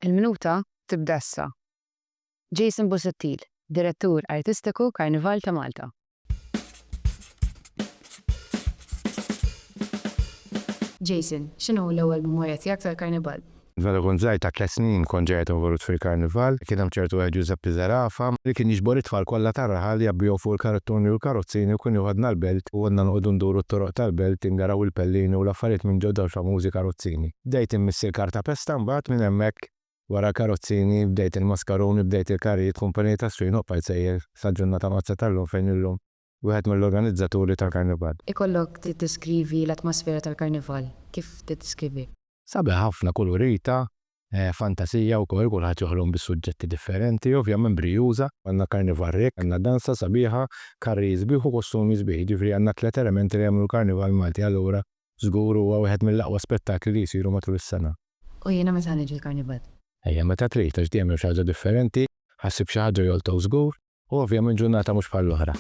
Il-minuta tibda issa. Jason Busuttil, Direttur Artistiku Karnival ta' Malta. Jason, x'inhu l-ewwel memorja tiegħek tal-Karnival? Meta kont żgħir ta' tlett snin kont ġejt involut fil-Karnival. Kien hemm ċertu wieħed Ġużeppi Zerafa li kien jiġbor it-tfal kollha tar-raħal jgħabbihom fuq il-karottuni u l-karozzini u kien joħodna l-belt u konna noqogħdu nduru t-toroq tal-belt ingaraw il-pellini u l-affarijiet minn ġo dawn il-famużi karozzini. Bdejt immiss il-kartapesta mbagħad minn hemmhekk wara l-karozzini bdejt il-maskaruni, bdejt il-karrijiet, kumpaniji taż-żfin u bqajt sejjer sal-ġurnata mqaddsa tal-lum fejn illum wieħed mill-organizzaturi tal-Karnival. Ikollok tiddeskrivi l-atmosfera tal-Karnival, kif tiddeskriviha? Sabiħa ħafna, kulurita, fantasija wkoll, kulħadd joħlom bis-suġġetti differenti, ovvjament brijuża. Għandna karnival rikk, għandna danza sabiħa, karrijiet sbieħ u kostumi sbieħ, jiġifieri għandna tlett elementi li jagħmlu l-karnival Malti, allura żgur huwa wieħed mill-aqwa spettakli li jsiru matul is-sena. U jiena meta ħa niġi l-karnival? Ejja meta trid, għax dejjem hemm xi ħaġa differenti, ħa ssib xi ħaġa jolqtok żgur, u ovvjament ġurnata mhux bħall-oħra.